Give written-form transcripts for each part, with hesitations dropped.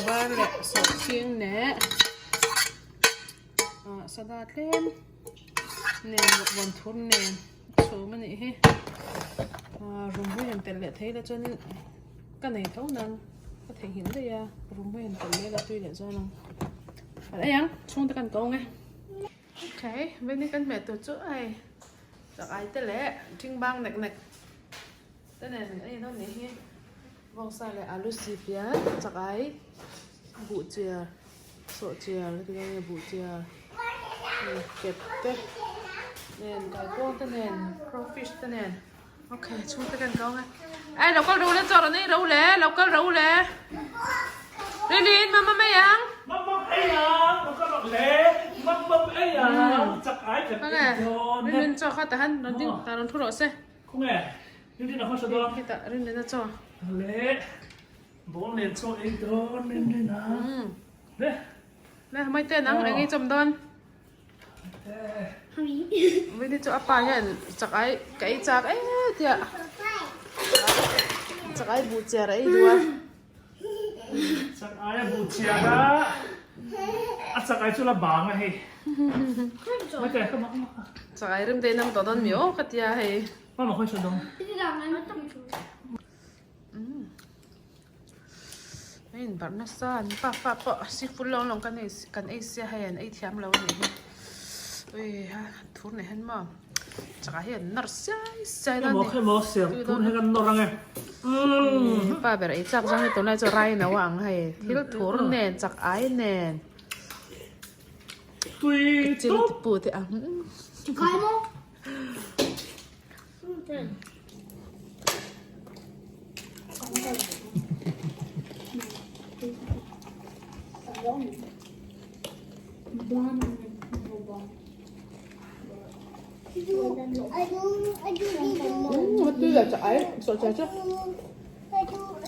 bar leh sawhching leh ah sada tlem nen bawkbawn thur nen chhum a nih hi ah runhmui han telh leh thei ila chuanin ka nei tho nang ka theihnghilh daih a runhmui han telh leh ila tui leh zawng ang kan ei ang chhungte kan ko ang e okay veni kan hmeh tur chu hei chak ai te leh thing bang nek nek te nen a inawm nih hi vawngsa leh alu si pian chak ai buh chiar sawh chiar heti lai nge buh chiar kep te nen kaikuang te nen crawfish te nen okay chhungte kan kau ang e ai lo kal ro le chaw rawn ei ro le lo kal ro le Rilin mama mai ang Mama ei ang lo kal rawh le mama ei ang chak ai kan ei dawn e Rilin chaw kha tahan rawn ding tah rawn thu rawh se. Khawnge Rinrina khaw hre dawn. Hetah Rinrina chaw. Le ball nen chaw ei dawn Rinrina. Le. Le mai te nang eng ei chawm dawn. Vini chu a pa hian chak ai ka ei chak e tia. Chak ai buh chiar a ei duh a. Chak ai a buh chiar a. A chak ai chu la bang a hei. Mai te ka mak mak. Chak ai rim te nam tawh dawn mi aw ka tia hei. Mama khawi saw dawng. A in barh nasa an pa fa pawh seafood lawng lawng kan ei kan ei sia hei an ei thiam lo a nih hi. Ui ha thur nei hian maw chakah hi an nawr siai siai dawn a ni. Hemaw hemaw siam thur hi kan nawr ang e. Pa ber ei chak zawng hi tunlai chu rai no a ang hei thil thur nen chak ai nen. Tui tawp. Pu te ang. Kai maw? Tui là chả sợ chả chứ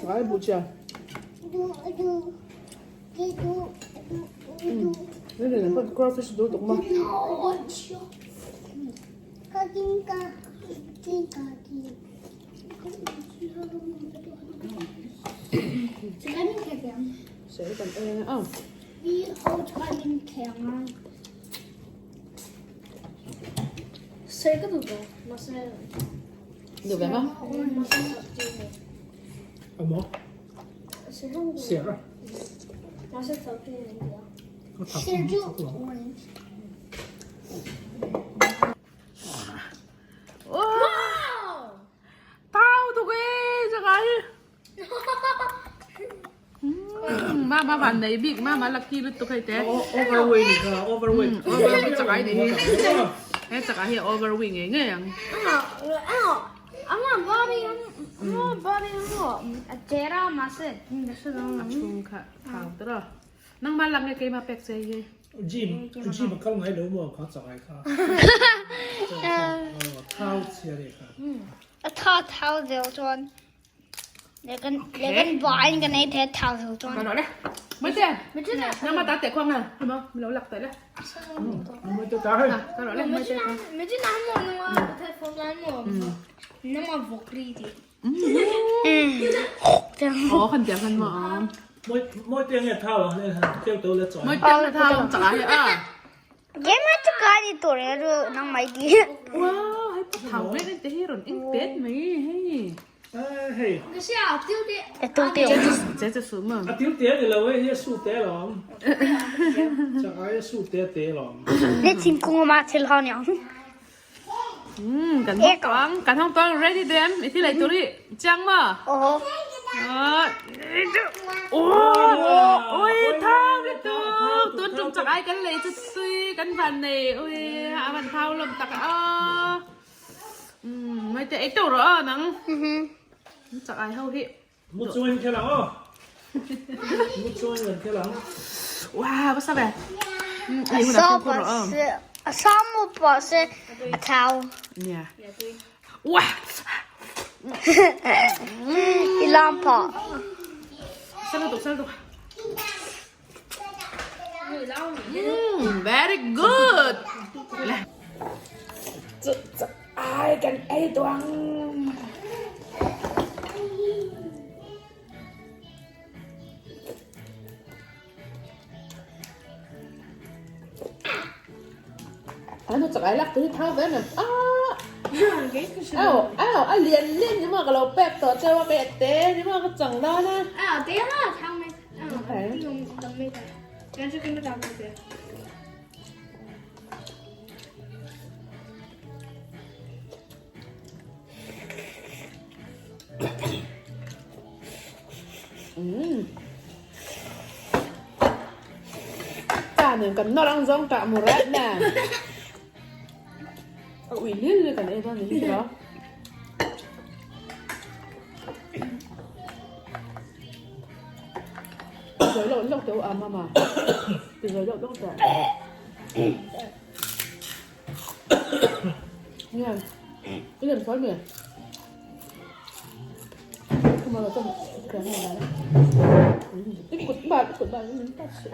chả bù chả Đây là con crawfish đồ tục mà. Sẽ còn e nữa không? Được rồi không? Thau tuk e chakai. Mama van nei bik mama lucky lutuk hei te. Overweight ni kha overweight. Overweight chakai ni hi. He chakai hi overweight ngei ngei ang. A chhung kha thau tawh. Nangmah lang nge keimah pek che hi. Gym gym a kal ngai lo maw kha chakai kha. Thau chhia le kha. A tha thau deuh chuan. Le kan le kan bain kan ei the thau deuh chuan. Kan le. Mai te. Nangmah ta te khong à. Mo lo lak te le. Mai te ta hai. Kan le mai te. Mai te na mo na ma te phone na mo. Na ma vokri ti. Ồ, khăn tiang khăn mà. Moi moi te nge thau le keu to le choi. Moi tiang thau chả hi à. Game ma chu ka ni to re ru nang mai ti. Wow, hay thau nge te hi ron ing pet mai hei. Hei. Te tu te. Che che su mà. A til te ni lo e hi su te lom. Chakai su te te lom. Ne thing kung ma thil ha nyang. Kan hong toang, kan hong toang ready dem. I thi lai turi chiang ma. Ồ. Ôi thau le tu. Tun tum chak ai kan lei chu tui kan van nei. Ui a van thau lom tak a. Mai te ei to ro nang. Chak ai ho hi. Mu chuan khe lang o. Mu chuan kan khe lang. Wow, what's up? Sa pa se sa mu pa se a thau. Yeah. Wow. I lam pa. Sal tu, sal tu. Very good. Ai kan ei tuang. ai lak tur hi thau ve em em ah Au au a lian lian ni maw ka lo pek tawh cheu a kei a te ni maw ka chang dawn a. Umm. Cha nen kan nawr ang zawng tah mu rat nen. A ui lil lil kan ei dawn ni hi Rồi lộn lộn teu à mama. Từ rồi lộn lộn teu. Nè. Cái làm sao nhỉ? Không mà tôi cái này là cái cột bà cái cột bà nó tắt sự.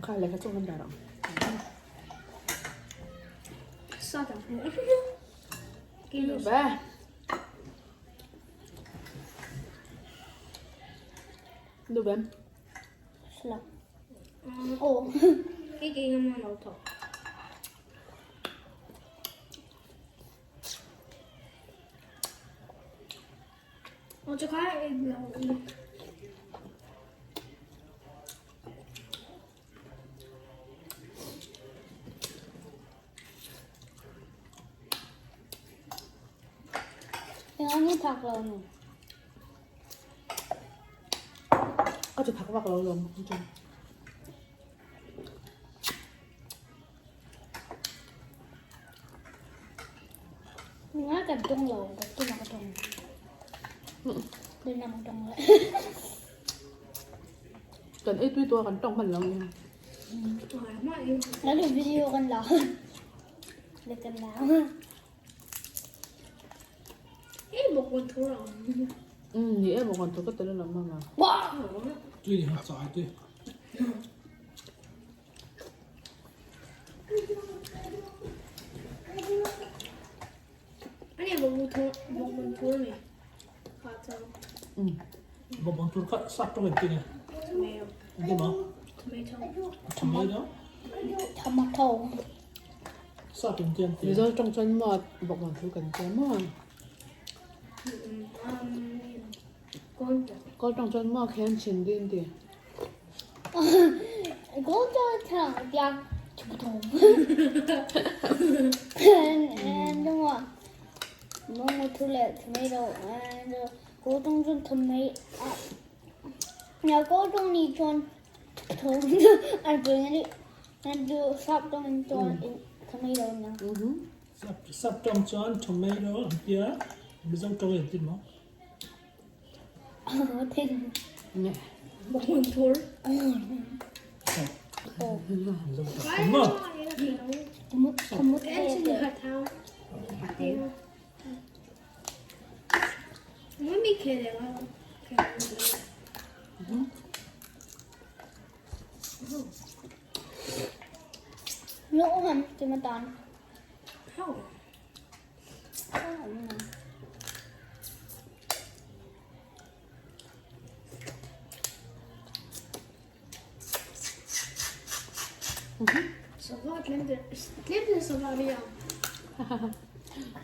Kha le kha chung kan dar ang. Ba. Nu bem. Ka ti thak vak lo lawm chu. Kan ei tui tua kan tawng hman lo nia. Umm ni e bawk an thu ka tel alawm mama. Tui ni hak chai tui. Bawk tur kha sap tawk in tin e. Tomato. Tomato. Tomato. Sap in tian tia. Mizo tawng chuan maw bawk man thu kan tia maw. Kawl tawng chuan maw khen chin din ti. Kawl tawng chuan tia tomato. And what? Momo thu leh tomato and kawl tawng chuan tomato. Kawl tawng nih chuan tomato and sap tawng chuan tomato nia. Sap tawng chuan tomato an tia Mizo tawng in ti maw? Mizo tawng maw?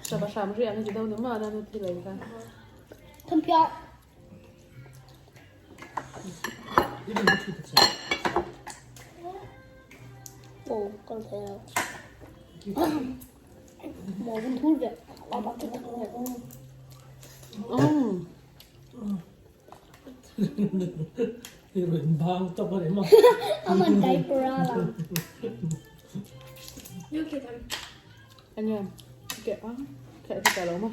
Sava hram riah na ti do ni ma na nu thi lei kha. Ania ke a khe ti ta lo ma.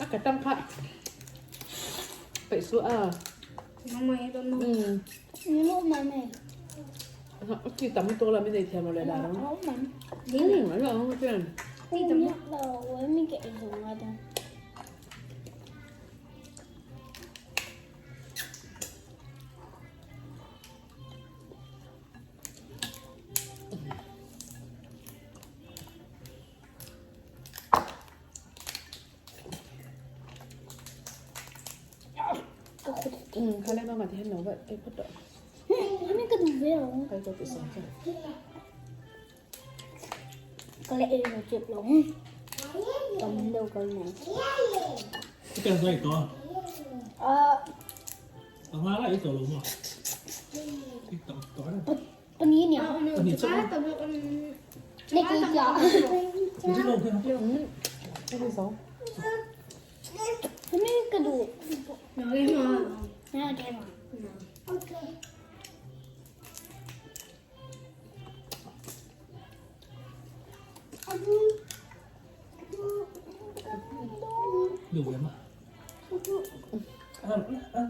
A ka tang kha peih su a. Chi tam lutuk la min ei thiam lo leh dan ang. Umm a lo ang chuan. Umm kha le mama ti hian lo va ei phawt tawh. Hemi ka duh ve lo. Kai ka ti sawm chuan. Ka le ei lo chep lo. Tam deuh ka nei. Ka pen zai tawh a. Ah. A nga lai tawh lo maw? Tik tak tawh a. Pani nia. Pani chauh. Ni ki ya. Ni lo ke. Ei zo. Hemi ka duh. Na ke ma. Okay. Duh ve ma. An an.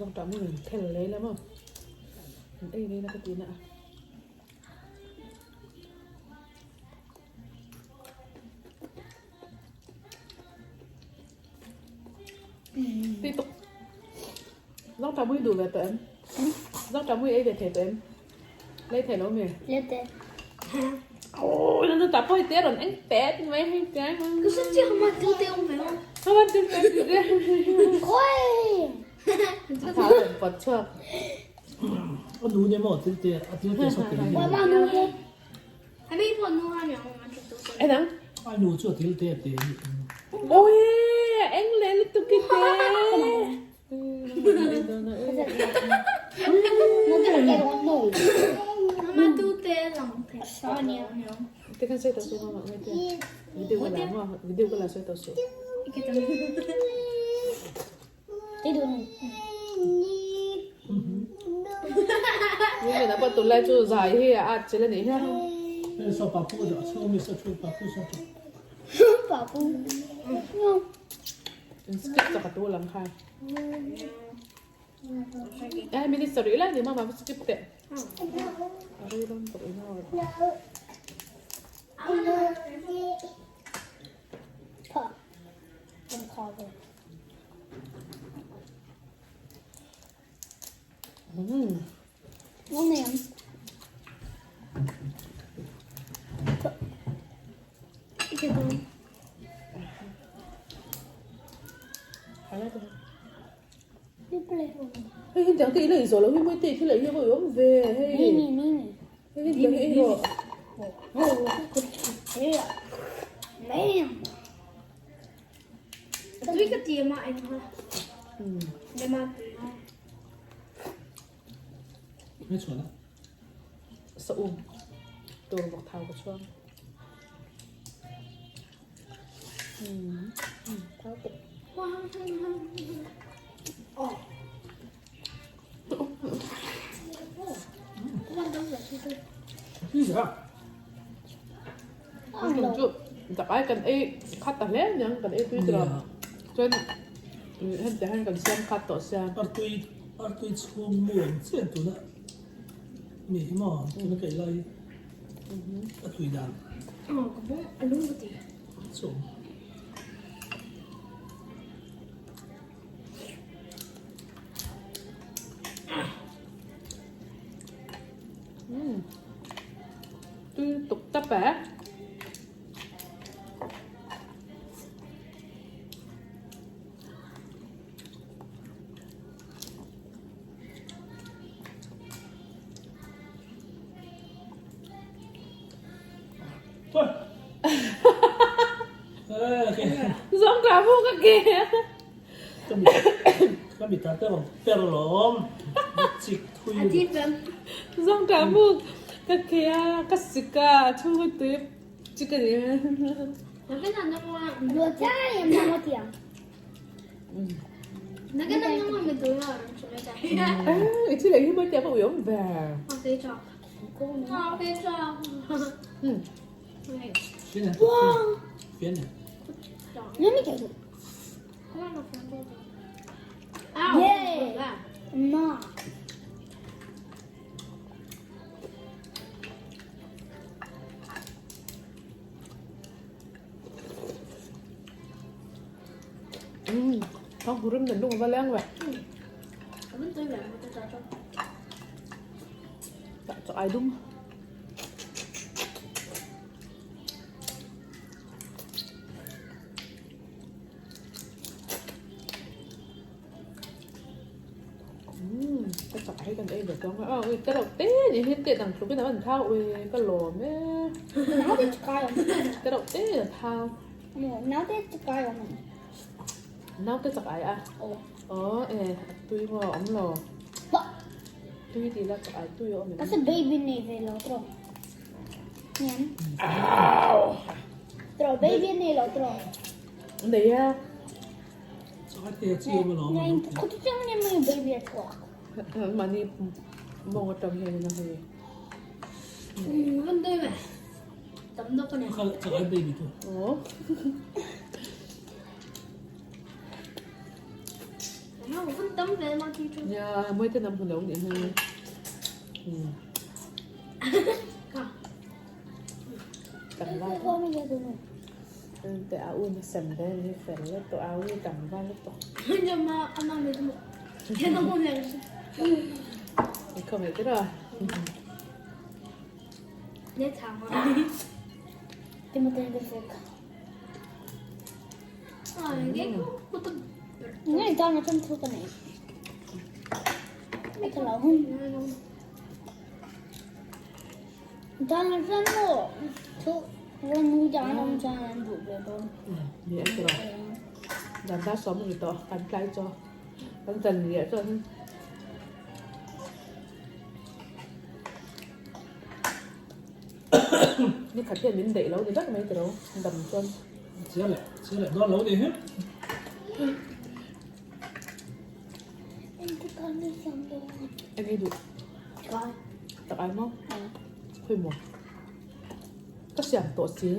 Zawngṭah mu in thel lei la maw an ei lei la ka ti na a. Ti tuk. Zawngṭah mu i duh ve tawh em? Zawngṭah mu i ei ve thei tawh em? Lei thei lo mi? Lei thei. Ôi, nó tập hơi té rồi anh té mấy hay té. Cứ sức chứ không mà tiêu tiêu phải không? Không mà tiêu tiêu tiêu. Ôi. Thảo rồi bật chưa? A nu ne maw thil te a thil te saw tel hi. Wa ma nu mo. Hai mi po nu ha miang ma chu tu. Ai nang? A nu chu a thil te a te hi. Ôi, anh lên tu cái té. Te kan sawi tawh suh mama ngai te. Video ka la maw video ka la sawi tawh suh. Ni pawh tunlai chu zai hi a at chil a nih hian. Saw papu a chhung mi saw thu papu saw thu. Papu. In skip chak a tu lam kha. Ai minute sarih lai ni mama skip teh. A rei dawn tawh in a. Hei hin tiang te i la inzawh loh hi mawi te i thil ei hi a awm ve hei hei hin tiang hi ei rawh. Sa um tur vawk thau ka chhuang. Thau tuk. Chu tak ai kan ei khat ta hle aniang kan ei tui tawh chuan hemi te hian kan siam khat tawh sia. Artui artui chhung mu ang chiah tuna mi hi maw tuna ka ei lai a tui dan. Chu. Tui tuk tap e. Zawng tla mu ka ke. Ka mit ah te rawn per lawm chik thui. Zawng tla mu ka ke a ka sik a a chhung a tui chik a ni. I thil ei hi mawi tia ka ui awm ve. Thawng hu rim dan lung a va leng ve. Chak ai dum. Ka chak hi kan ei ve chuang a ui te reuh te ni hi te dang tluk in a van thau ui ka lawm e te reuh te a thau Naute chak ai awm Naute chak ai a aw e a tui maw awm lo tui ti la chak ai tui awm em baby nei ve lo tro Nian Tro baby nei lo tro Nei a Mahni mawng atang hian a hei. Aw. Nia mawi te nam hmu lo nih hi. Te a un a sem ve ni fel le tawh a ui tam va le tawh. I khaw mai tira. Ni a tawh dan dar sawm a ni tawh kan tlai chaw kan zan leh chuan ni khat hian min daih lo ni vek mai tiro dam chuan. Chiah leh chiah leh dawn lo ni hi. Eng ei duh? Tak ai maw? Khawi maw? Ka siam tawh si.